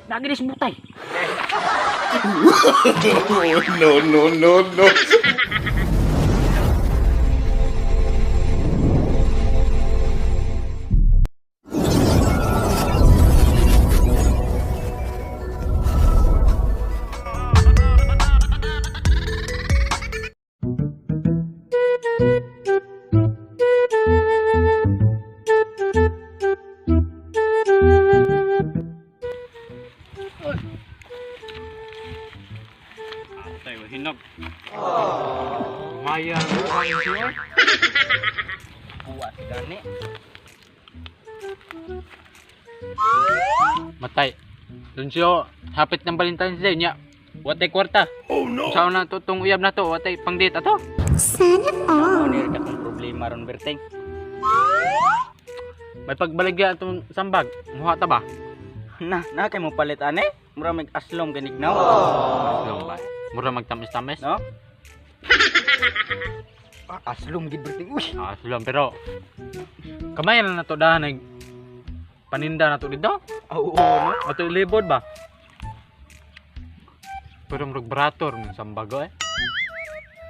Naginis butay. No, no, no, no. Tayo hinog. Maya ang siya. Buwas gani. Matay. Lunsyo, hapit ng Valentine's Day niya. Watay kwarta. Oh no. Saan na to tong uyab na to? Watay pang date ato. Ano ni akong problema ron, Berting? May pagbaligya atong sambag. Muha ta ba? Na, na kay mo palit ane? Mura mag aslom ganignaw. Aslong ba? Mura magtamis-tamis. No? Ah, aslom gid, Berting. Uy. Ah, aslong pero kamay na nato dahan nag paninda na to dito. Oo, no. Ato libod ba? Pero murag barator ng sambag eh.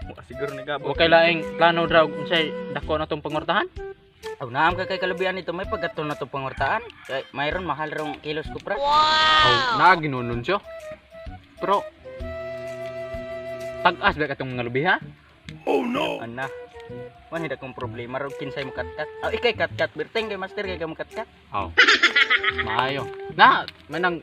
Wa siguro nagabot. Okay laing plano draw unsay dako na tong pangortahan? Aw, naam ka kay kalubian nito may paggatol na to pangortaan. Kay mayroon mahal rong kilos ko pra. Oh, naa ginunon siya. Pero tag-as ba katong mga lubi ha? Ana. Wa hindi akong problema ro kinsay mo katkat. Aw, ikay katkat, Berting, kay master kay ka mo katkat. Oh. Maayo. Na, manang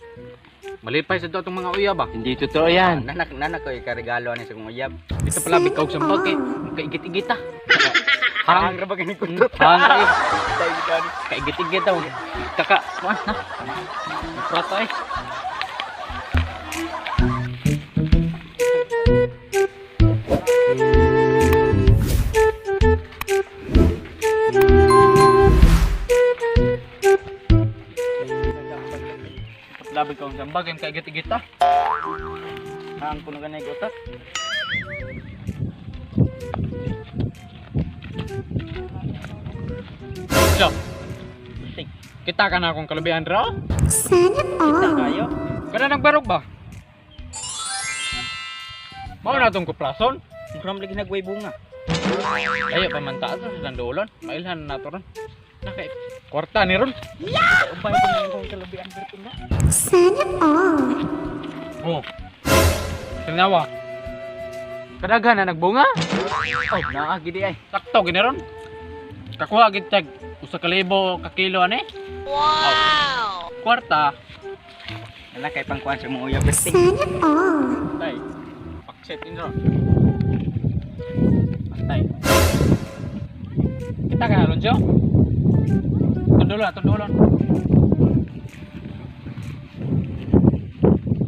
malipay sa to atong mga uya ba? Hindi totoo yan. Nanak nanak ko ikaregalo ani sa kong uyab. Dito pala bikaw sa bag kay kaigit-igit ah. Hang ra ba gani kuntot? Hang eh. Tay gani. Kaigit-igit daw. Kaka, kuan na. Prato eh. Labi ka ang sambag, yung kaigit-igit ah. Hang kuno gani gutot. So, Berting, kita ka na akong kalubihan raw? kita kayo. Kana nagbarog ba? Mao na tong kuprason. Mura lagi nagway bunga. Ayo pa man taas sa dandulon. Mailhan na to ron. Nakay kwarta ni ron. Kay ubay ko na akong kalubian, Berting na. Oh. Tinawa. Kadaghan na nagbunga. Oh, naa gidi ay. Sakto gini ron. Kakuha gid tag 1,000 ka kilo ani. Wow. Kwarta. Ana kay pangkuan sa mong uyab, Berting. Tay. Pakset in ron. Antay. Kita ka na Lonjo? Tundulon, tundulon.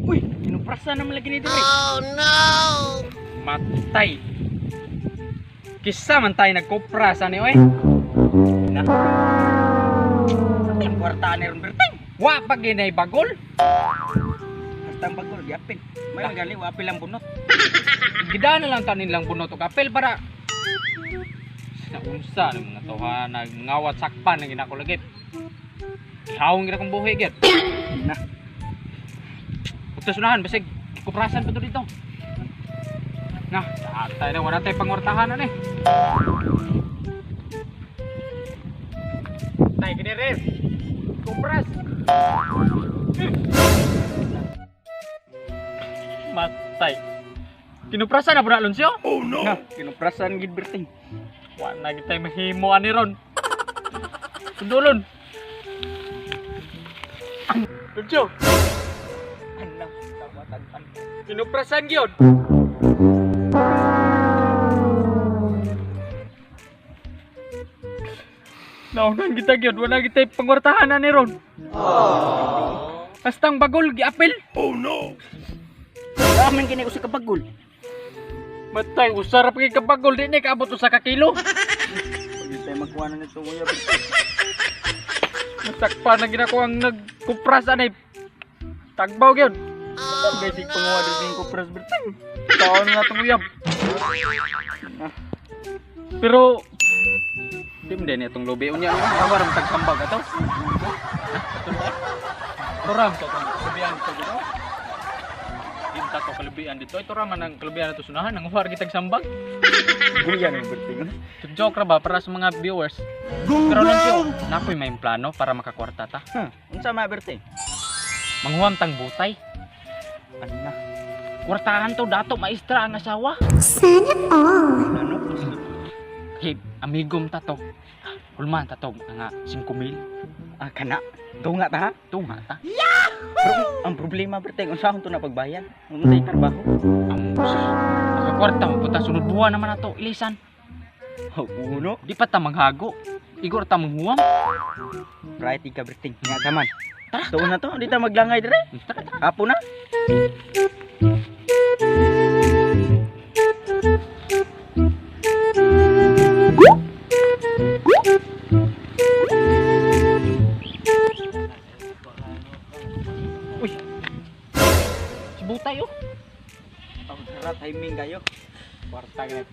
Uy, kinuprasa naman lagi ni diri. Matay. Kisa man tayo nagkupra sa ni oy. Na. Ang kwarta ni ron, Berting. Wa pa ginay bagol. Basta ang bagol giapil. May magali wa apil ang bunot. Gidana lang tanin lang bunot og apel para sa unsa ng mga tawhan nagngawat sakpan ng ginakulagip. Ihawong gina kong buhi gid. Na. Ugta sunahan basig kuprasan pa to dito. Na, tatay na wala tay pangortahan ani. Tay gini rin. Kupras. Matay. Kinuprasan na bro Alonso? Na, kinuprasan gid, Berting. Wa na gitay mahimo ani ron. Sundulon. Alonso, Ana, tawatan an. kinuprasan gyud. Naunan kita gyud, wala gitay pangwartahan ani ron. Hastang bagol giapil. Amin kini usa ka bagol. Matay usara pa kay kabagol di ni kaabot usa ka kilo. Pag tayo magkuha na nito uyab. Masakpan na ginako ang nagkupras ani. Tagbaw gyud. Basic panguha diri yung kupras, Berting. Taon na itong uyab. Pero, di mo din itong lubi. Unya, ano, awar ang tagsambag ato. Turam to itong Kalubian dito gino. Di ta to kalubian dito. Ito ra man ang kalubian nato sunahan nang huwar kitag sambag. Buyan ang berting. Joke ra ba para sa mga viewers. Pero lang siya, nakoy may plano para makakwarta ta. Huh, unsa ma berting? Manghuam tang butay. Ana. Kwartahan to dato maestra ang asawa. Ano? Hey, amigom ta to. Hulman ta to nga 5,000. Ah, kana. Tunga ta ha? Tunga ta. Pero ang problema berting, unsa akong to na pagbayad? Unsay trabaho? Ang makakwarta mo punta sunod buwan naman ato ilisan. Oh, uno. Di pa ta manghago. Igor ta manghuam. Right ika berting. Nga taman. Tuon na to, di ta maglangay dire. Tara tara. Apo na. Uy. Si Butay oh. Ang sarap timing kayo. Kwarta ganit.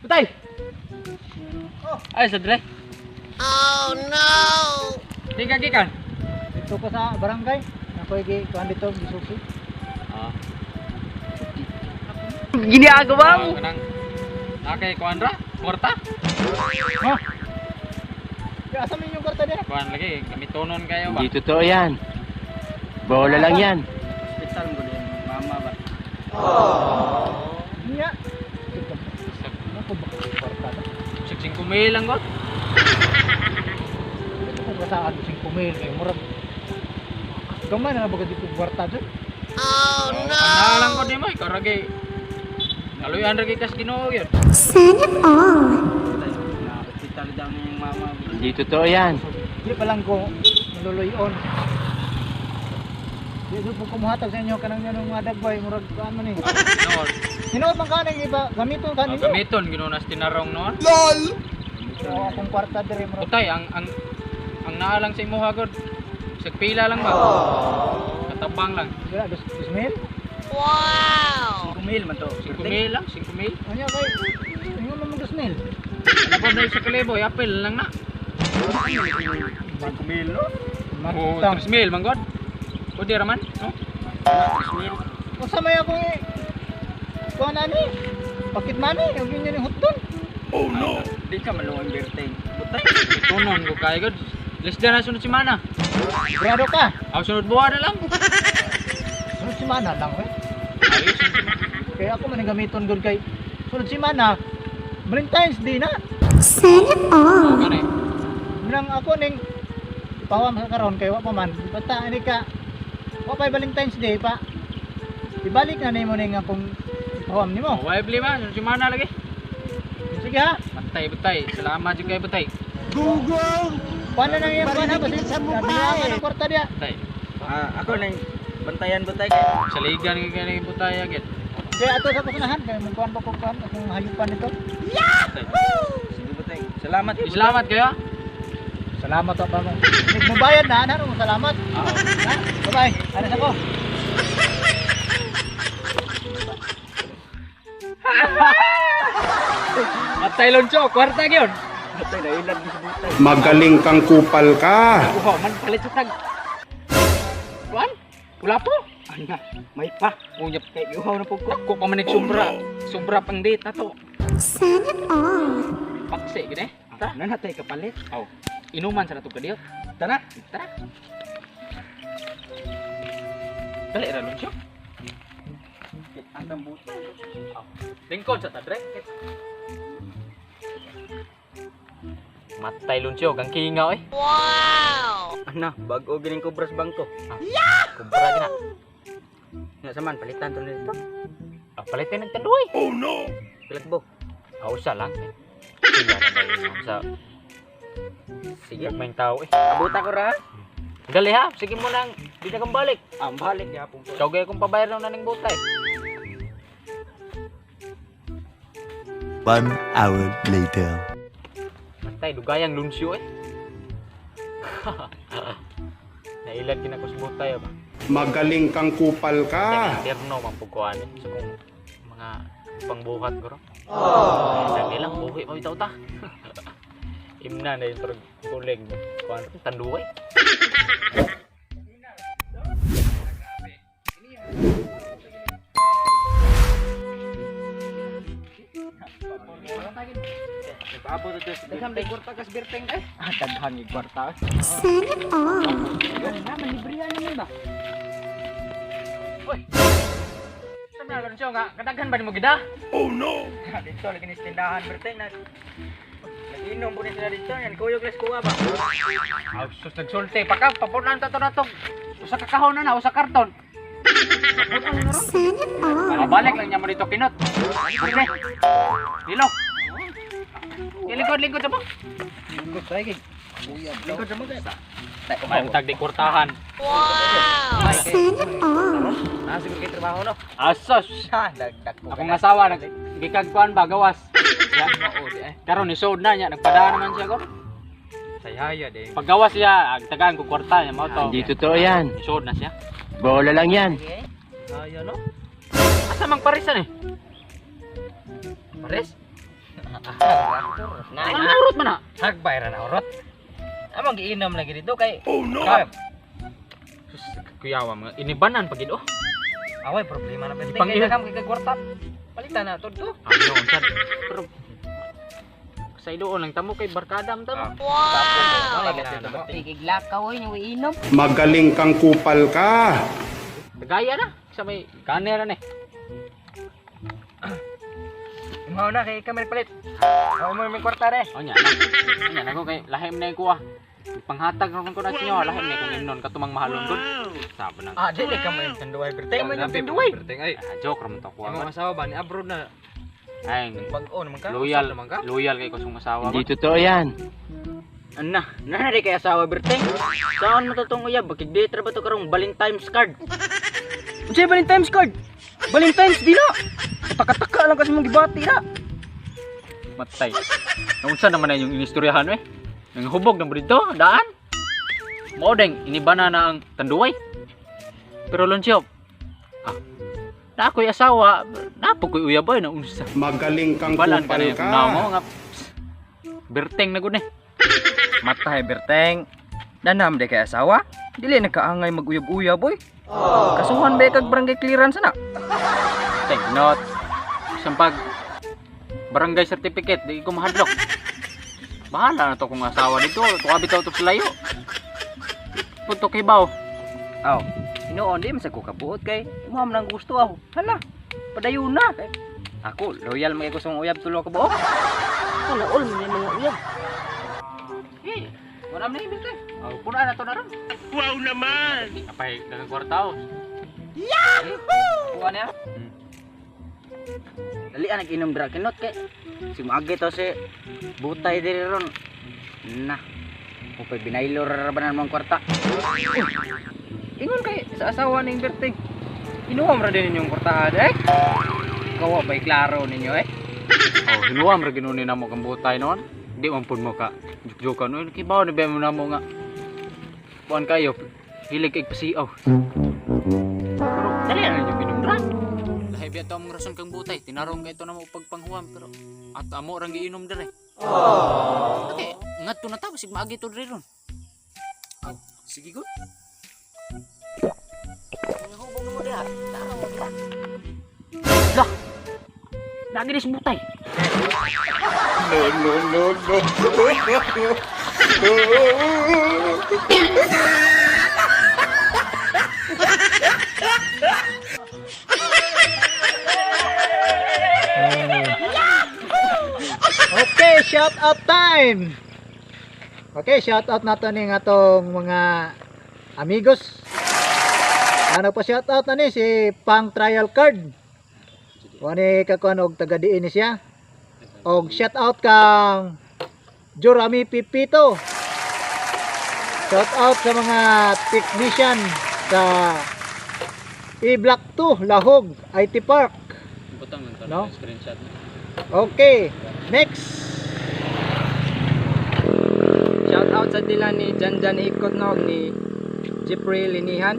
Butay. Oh. Ay sa dre. Oh no. Di ka gikan. Dito ko sa barangay. Ako gi kuan dito gisuki. Ah. Ginagawa mo. Kanang Nakay kuan ra? Kwarta? Ha? Kaya asa man yung kwarta niya? Kuan lagi gamitonon kayo ba? Hindi totoo yan. Bola lang yan. Hospital mo din, mama ba? Niya. Ako ba kay kwarta na? Sig 5,000 lang god. Dito ko kasaan 5,000 kay murag. Gamay na ba dito kwarta dyan? Oh no. Ana lang ko di mo ikaw ragi. Aluyan ragi kas Ginoo gyud. Na hospital daw na yung mama. Hindi totoo yan. Di pa lang ko naluloy-on. Di po kumuhatag sa inyo kanang yan mga dagbay murag kuan man eh. Noon. Hinood man kaning iba gamiton Ah, kaninyo. Gamiton Ginoo nas tinarong noon. Oo, akong kwarta dire murag. Butay ang naa lang sa imuha god. Sig pila lang ba? Katabang lang. Wala 2,000. 5,000 man to. 5,000 lang, 5,000. Ano kay ingon mo 2,000. Ano na sa kalibo, apel lang na. 5,000 no? Oh, Matang. 3,000 man god. Pwede ra man, no? 3,000. Unsa may akong i kuan ani? Pakit money, ug yun yung hutdon. Di ka maluwang berting. Butay. Tunon ko kay god. Less than na sunod semana. Grado ka. Aw sunod buwan na lang. Sunod semana lang we. Ay, sunod semana. Kaya ako man ang gamiton gud kay sunod semana Valentine's Day na. Oh, gani. Nang ako ning ipawam sa karon kay wa pa man. Basta ani ka wa pa'y Valentine's Day pa. Ibalik na nimo ning akong ipawam nimo. Oh, why bli ba? Sunod semana lagi. Sige ha. Bantay, butay. Salamat jud kay butay. Kuan na nang iyang kuan ha basta sa mukha. Ang kwarta diya. Butay. Ah, ako nang bantayan butay kay. Saligan kay kani butay agad. Kaya ato sa kusunahan kay mo kuan pa ko kuan akong hayupan nito. Butay. Sige butay. Salamat. eh, butay. Salamat kayo. Salamat pa mo. Nagmubayad na ano mo salamat. Ah. Ha? Bye-bye. Alis ako. Matay loncho, kwarta gyud. Butay na ilag ni sa butay. Magaling kang kupal ka. Uho, man palit sa tag. Kuan? Wala po. Ana, may pa. Unya Kay giuhaw na pud ko. ko pa man sobra. Sobra pang date na to. Sana all. Paksi gid eh. Tara. Ana natay kapalit. Aw. Inuman sa nato kadiyot. Tara. Tara. Dali ra loncho. Ang butay. Lingkod sa tadre. Matay luncho, kang kingaw eh. Ana, bag-o gining kubras bangko. Kumpara gina. Nga saman palitan to nito. Ah, palitin ng tanduay. Pilakbo. Ah, usa lang. Sila na ba yun sa Sige. gagmayng tao eh. Abuta ko ra. Dali ha, sige mo lang. Di na kang balik. Ang balik gyapon ko. Ikaw gaya kong pabayar na ning butay. 1 hour later. Matay, dugayang lunsyo eh. Nailag kinakos butay ba? Magaling kang kupal ka. Terno man pugkuan eh. So kung mga pangbuhat ko ro. Oh. Lang buhi pa bitaw ta. Imna na yung turog kuling. Kuan tanduay. Daghan may kwarta kas Berteng eh. Ah, daghan yung kwarta. Na, malibrihan naman ba? Uy. Sabi na ganun siya nga, kadaghan ba ni mo gida? Oh no! Dito lagi ni tindahan Berteng na. Nag-inom po ni sila dito. Yan kuyog les kuha ba. Aw, sus nagsulti pa ka, papunan ta to na to. Usa ka kahon na na, usa karton. Sana. Balik lang niya mo dito kinot. Sige. Dilo. Lingkod, lingkod sa mo. Lingkod sa igig. Lingkod sa mga. May tag di kurtahan. Ah, siguro kay trabaho no. Asos. Ha, dagdag ko. Akong asawa nag gikag kuan ba gawas. Ya, karon ni sold na niya, nagpadaan naman siya ko. Sayaya de. Paggawas siya, tagaan ko kwarta niya mao to. Hindi totoo yan. Sold na siya. Bola lang yan. Ayo no. Asa mang parisan eh? Pares? Na, naurot man na. Hagbay ra na urot. Among giinom lagi dito kay Oh no! Kay, Sus, kuyawa mga inibanan pagid oh. away problema na Berteng. Ipang- Kay daghan kay kwarta. Palitan na to to. Ano unsa? Pero sa iloon lang tamo kay barkada am tamo. Wow. Igiglakaw oy ni inom. Magaling kang kupal ka. Gaya na sa may kanera na eh. Mao na kay kami palit. Ako mo may kwarta re. O nya na. Nya na ko kay lahim na ko ah. Panghatag ron ko na sinyo, lahim na kung imnon katumang mahalon gud. Sabi nang. Ah, dili ka mo yung tanduay Berteng. Mo yung tanduay. Berteng ay. Ah, joke ra man to kuha. Imong asawa ba ni abroad na Ay, Bag-o naman ka. loyal naman ka? Loyal kay ko sa asawa. Hindi totoo yan. Ana, na na kay asawa Berteng. Saan mo to tong uyab? Bakit di tra ba to karong Valentine's card? Unsay Valentine's card? Valentine's di na. Taka-taka lang kasi mong gibati na. Matay. Naunsa naman na yung inistoryahan eh. Nang hubog ng dito, daan. Mao deng inibana na ang tanduay. Pero Loncio, ah, na ako'y asawa, napo ko'y uyab ay naunsa. Magaling kang Balan ka kupal na yung ka. mo nga. Psst, Berteng na gud eh. Matay Berteng. Nanam de kay asawa. Dili nakaangay maguyab-uyab boy. Kasuhan ba kag barangay clearance na? Take note. Isang pag barangay certificate, di ko mahadlok. Bahala na to kung asawa dito. Tukabi to sa layo. Punto kay baw. Aw, hinuon di man sa ko kabuot kay mo man ang gusto aw. Hala, padayon na. Kay, ako loyal man kay ko sa mong uyab tulo ka buok. Kana all man yung mga uyab. Eh, wala man na ibig eh. Oh, puna na to na ron. Wow naman! Apay, dagang kwarta oh. Kuha niya. Dali ah, nag-inom dra kinot kay si maagi to si butay diri ron. Na. Upay binailor ra ba na mong kwarta. Ingon kay sa asawa ning Berting. Inuwam ra din ninyong kwartahan eh. Kawa bay klaro ninyo eh. Oh, hinuam ra ginuni namo kang butay noon. Di man pud mo ka juk-jukan. Uy, kibaw ni ba mo namo nga. Kuan kayo, hilig kay pasiaw. Pero dali na yung inom dra. Lahi biya to among rason kang butay. Tinarong kay to namo pagpanghuam pero at amo rang giinom dire. Okay, ngadto na ta basig maagi to dire ron. Aw, sige gud. Lah. Lagi ni butay. No, no, no, no. Okay, shout out time. Okay, shout out nato ning atong mga amigos. Ano pa shout out na ni si Pang Trial Card. Wani kakuan og taga diin ni siya. Og shout out kang Jorami Pipito. Shout out sa mga technician sa E-Block 2 Lahog IT Park. Butang lang to No? screenshot. Okay, next. Shout out sa dila ni Janjan Ikot no ni Jeffrey Linihan.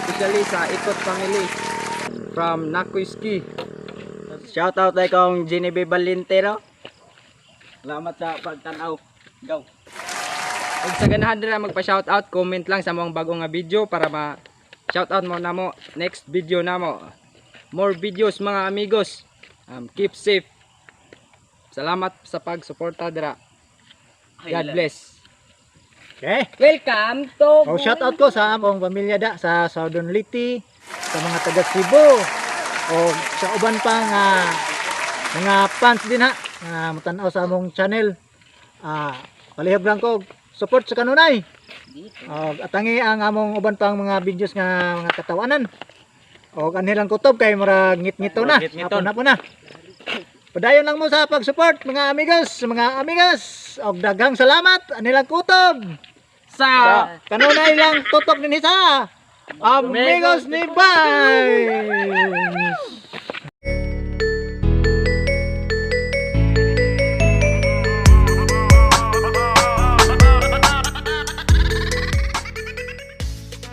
Especially sa Ikot family from Nakuiski. Shout out kay kong Genevieve Valentero. Salamat sa pagtanaw. Go. Ug sa ganahan dira magpa-shout out, comment lang sa among bago nga video para ma shout out mo namo next video namo. More videos mga amigos. Keep safe. Salamat sa pagsuporta dira. God bless. Okay. Welcome to Oh, shout out ko sa among pamilya da sa Southern Leyte, sa mga taga Cebu, o sa uban pa nga mga fans din ha, nga mutanaw sa among channel. Palihog lang ko support sa kanunay. Og atangi ang among uban pang mga videos nga mga katawanan. Og anhi lang kutob kay murag ngit-ngito na. Murag ngit-ngiton. Hapon na. Padayon lang mo sa pag-support, mga amigos, mga amigas. Og daghang salamat anhi lang kutob. Sa Kanunay lang tutok din sa Amigos ni Bay.